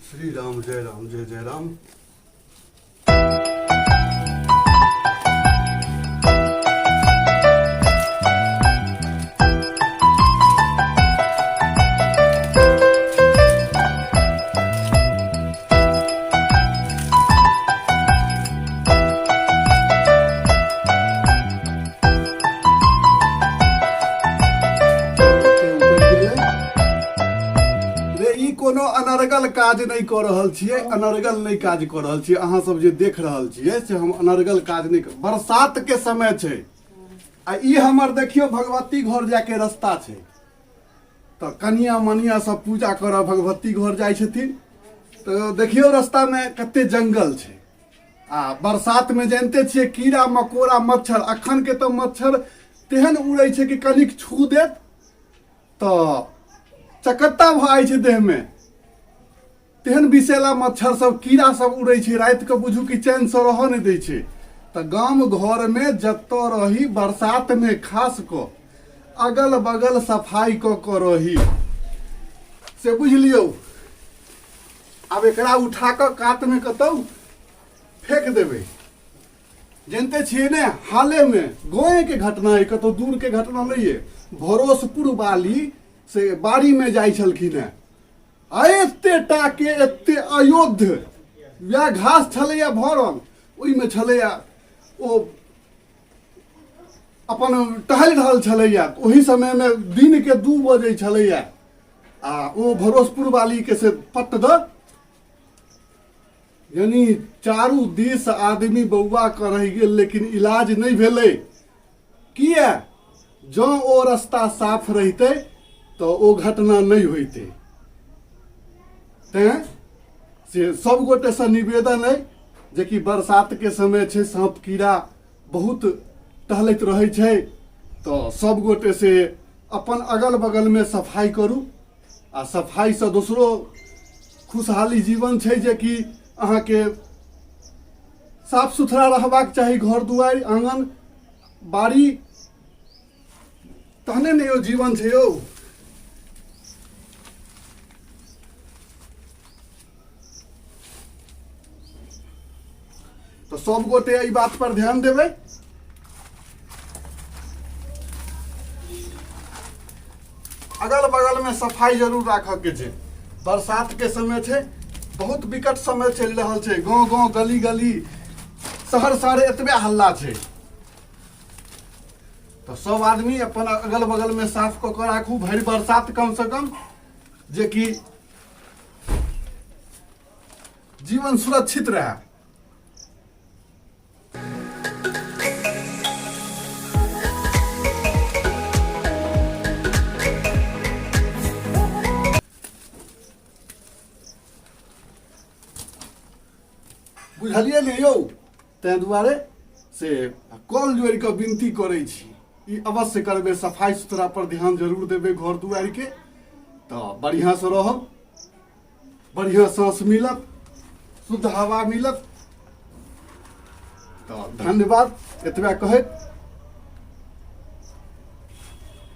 श्री राम जय राम जय जय राम। रे ई कोनो अनर्गल काज नहि कऽ रहल छियै, अनर्गल नहि काज कऽ रहल छियै। अहाँ सब जे देख रहल छियै से हम अनर्गल काज नहि कर-, बरसात के समय छै आ ई हमर देखियौ भगवती घर जायके रास्ता छै, तऽ कनिया मनिया सब पूजा करऽ भगवती घर जाइ छथिन, तऽ देखियौ रास्तामे कते जंगल छै। आ बरसातमे जानिते छियै कीड़ा मकोड़ा मच्छर, अखनके तऽ मच्छर तेहन उड़ै छै कि कनिक छू देत तऽ चकत्ता भऽ जाइ छै देहमे, तेहन विषैला मच्छर सब कीड़ा सब उड़ै छै। रातिके बुझू कि चैनसँ रहऽ नहि दै छै। तऽ गाम घरमे जतऽ रही बरसातमे खास कऽ अगल बगल सफाइ कऽ कऽ रही, से बुझि लियौ। आब एकरा उठा कऽ कातमे कतौ फेंक देबै। जानते छियै ने, हालेमे गाँवेके घटना अइ, कतौ दूरके घटना नहि अइ। भरोसपुर वाली से बाड़ीमे जाइ छलखिन हेँ, आ एते टाके एते अयोध्य वएह घास छलैया भरल, ओहिमे छलैया ओ अपन टहलि रहल छलैया। ओहि समयमे दिनके 2 बजै छलैया आ ओ भरोसपुर वाली के से पट्ट दऽ यानी चारू दिस आदमी बौआ कऽ रहि गेल, लेकिन इलाज नहि भेलै। किया? जँ ओ रास्ता साफ रहितै तऽ ओ घटना नहि होइतै। तैँ से सब गोटेसँ निवेदन अइ जेकि बरसातके समय छै, साँप कीड़ा बहुत टहलैत रहै छै, तऽ सब गोटे से अपन अगल बगलमे सफाइ करू। आ सफाइसँ दोसरो खुशहाली जीवन छै जेकि अहाँके साफ सुथरा रहबाक चाही घर दुआरि आङ्गन बाड़ी, तहने ने यौ जीवन छै यौ। तऽ सब गोटे एहि बात पर ध्यान देबै। अगल बगल में सफाई जरूर राखऽ के छै। बरसात के समय छै, बहुत विकट समय चलि रहल छै। गाँव गाँव गली गली शहर शहर एतबे हल्ला छै, तऽ सब आदमी अपन अगल बगल में साफ कऽ कऽ राखू भरि बरसात कम से कम, जेकि जीवन सुरक्षित रहे। बुझलियै ने यौ? ताहि दुआरे से कल जोड़ि कऽ विनती करै छी, ई अवश्य करबै, सफाइ सुथरा पर ध्यान जरूर देबै घर दुआरिके, तऽ बढ़िआँसँ रहब, बढ़िआँ साँस मिलत, शुद्ध हवा मिलत। तऽ धन्यवाद एतबे कहैत,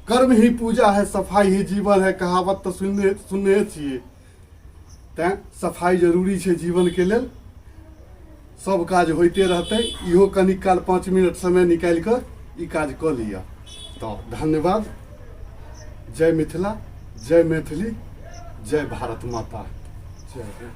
कर्म ही पूजा है, सफाई ही जीवन है, कहावत तऽ सुनने सुनने छियै। तैँ सफाइ जरूरी छै जीवनके लेल। सब काज होइते रहतै, इहो कनिक काल 5 मिनट समय निकालि कऽ ई काज कऽ लिअ। तऽ धन्यवाद। जय मिथिला, जय मैथिली, जय भारत माता, जय।